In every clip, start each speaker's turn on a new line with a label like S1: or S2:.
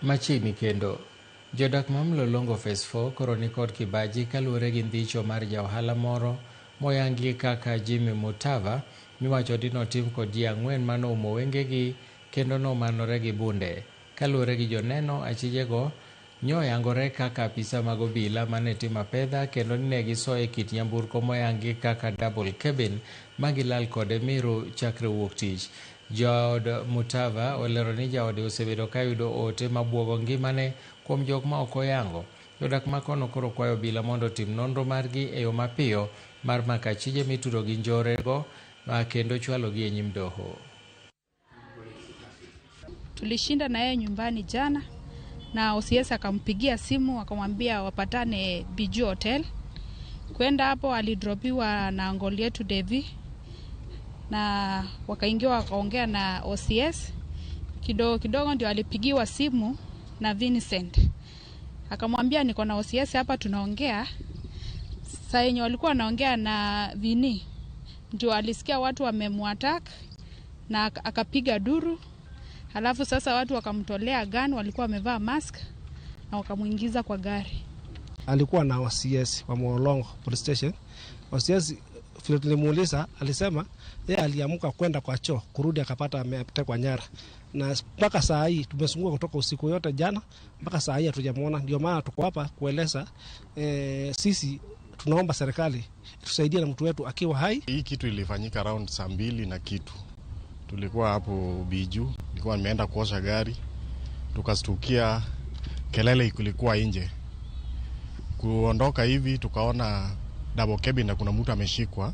S1: Machiegni kendo, jodak ma Mlolongo Phase 4 koro nikod kibaji kaluwore gi ndhicho mar ja ohala moro moyangi kaka Jimmy Mutava miwacho ni notim kod ji 4 manoumo wengegi kendo nomanore gi bunde. Kaluwore gi joneno, achijego nyoyangore kaka apisa mag obila mane timo apedha kendo ni ne gisoye kit nyamburko moyangi kaka double cabin ma gilal kode Meru chakre wuok tich. Jaod Mutava olero ni jaode osebedo kayudo ote mabuogo ngimane kuom jok ma ok oyango. Jodak ma kono koro kwayo obila mondo otim nonro margi e yo mapiyo mar mako achije mitudo gi njorego kendo chwalogi e nyim doho.
S2: Tulishinda na yeye nyumbani jana na OCS akampigia simu akamwambia wapatane Biju Hotel. Kwenda hapo alidropiwa na ngoli yetu Devi na wakaingia wakaongea na OCS. Kidogo kidogo ndio alipigiwa simu na Vincent. Akamwambia niko na OCS hapa tunaongea. Saa yenye walikuwa wanaongea na Vini ndio alisikia watu wamemwattack na akapiga duru. Halafu sasa watu wakamtolea gun, walikuwa wamevaa mask na wakamuingiza kwa gari.
S3: Alikuwa na OCS wa Mlolongo Police Station. OCS vile tulimuuliza alisema yeye aliamka kwenda kwa choo, kurudi akapata ametekwa nyara. Na mpaka saa hii tumezunguka kutoka usiku yote jana mpaka saa hii hatujamuona. Ndio maana tuko hapa kueleza, sisi tunaomba serikali tusaidie na mtu wetu akiwa hai.
S4: Hii kitu ilifanyika around saa 2 na kitu. Tulikuwa hapo Biju, nilikuwa nimeenda kuosha gari, tukastukia kelele ilikuwa nje. Kuondoka hivi tukaona double cabin na kuna mtu ameshikwa.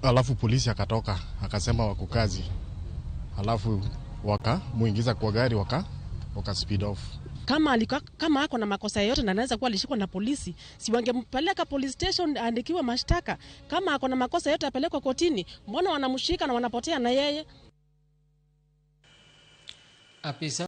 S4: Alafu polisi akatoka akasema wako kazi. Alafu wakamuingiza kwa gari waka speed off.
S5: Kama ako na makosa yoyote na anaweza kuwa alishikwa na polisi, si wangempeleka police station aandikiwe mashtaka? Kama ako na makosa yote apelekwe kotini. Mbona wanamshika na wanapotea na yeye?
S1: Apisa